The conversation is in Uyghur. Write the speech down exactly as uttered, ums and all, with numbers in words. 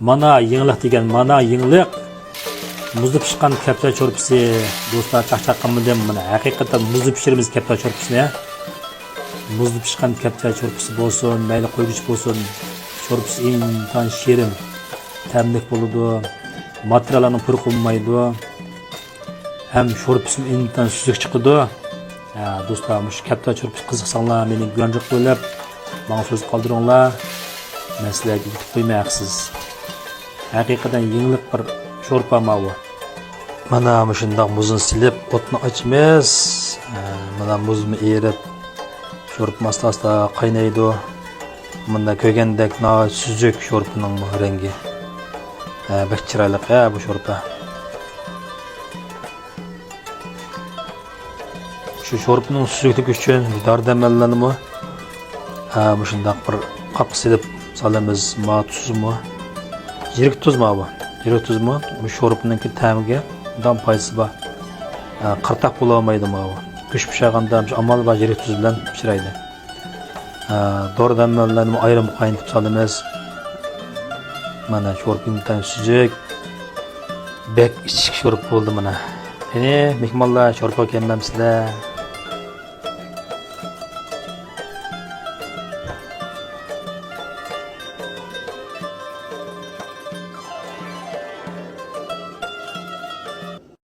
مانا يېڭىلىق دېگەن، مانا يېڭىلىق. مۇزدا پىشقان كەپتەر شورپىسى. دوستلار، چاقچاق قىلمىدىم. مانا ھەقىقەتەن مۇزدا پىشۇرىمىز كەپتەر شورپىسىنى. مۇزدا پىشقان كەپتەر شورپىسى بولسۇن، مەيلى قويگۈچ بولسۇن، شورپىسى ئىنتايىن شېرىن، تەملىك بولىدۇ. ماتېرىياللارنىڭ پۇرىقى بولمايدۇ. ھەم شورپىسىمۇ ئىنتايىن سۈزۈك چىقىدۇ. ھە، دوستلار، مۇشۇ كەپتەر شورپىسى قىزىقساڭلار، مېنى گۇۋاندۇق بىلىپ، ماڭا سۆز قالدۇرۇڭلار. مەن سىلەرگە ئېيتىپ قويىمەن ھەقسىز. ھەقىقەتەن يېڭىلىق بىر شورپا ماۋۇ. مانا مۇشۇنداق مۇزنى سېلىپ، ئوتنى ئاچىمىز. ھە، مانا مۇزمۇ ئېرىپ، شورپىمۇ ئاستا-ئاستا قاينايدۇ. مانا كۆرگەندەك ناھايىتى سۈزۈك شورپىنىڭ رەڭگى. ھە، بەك چىرايلىق ھە بۇ شورپا. شۇ شورپىنىڭ سۈزۈكلۈكى ئۈچۈن دارى دەرمانلارنىمۇ، ھە، مۇشۇنداق بىر قاپقا سېلىپ سالىمىز. ما تۇزمۇ، يىرىك تۇز ماۋۇ. يىرىك تۇزمۇ بۇ شورپىنىڭكى تەمىگە دام پايدىسى بار. ھە، قىرتاق بولالمايدۇ ماۋۇ. گۆش پىشۇرغاندا مۇشۇ ئامال بار، يىرىك تۇز بىلەن پىشۇرايلى. ھە، دورا دەملەرنى ئايرىم قاينىتىپ سالىمىز. مانا شورپا ئىنتايىن سۈزۈك. بەك ئىچىشلىك شورپا بولدى مانا. قېنى، مېھمانلار، شورپا كەممەمسىلەر؟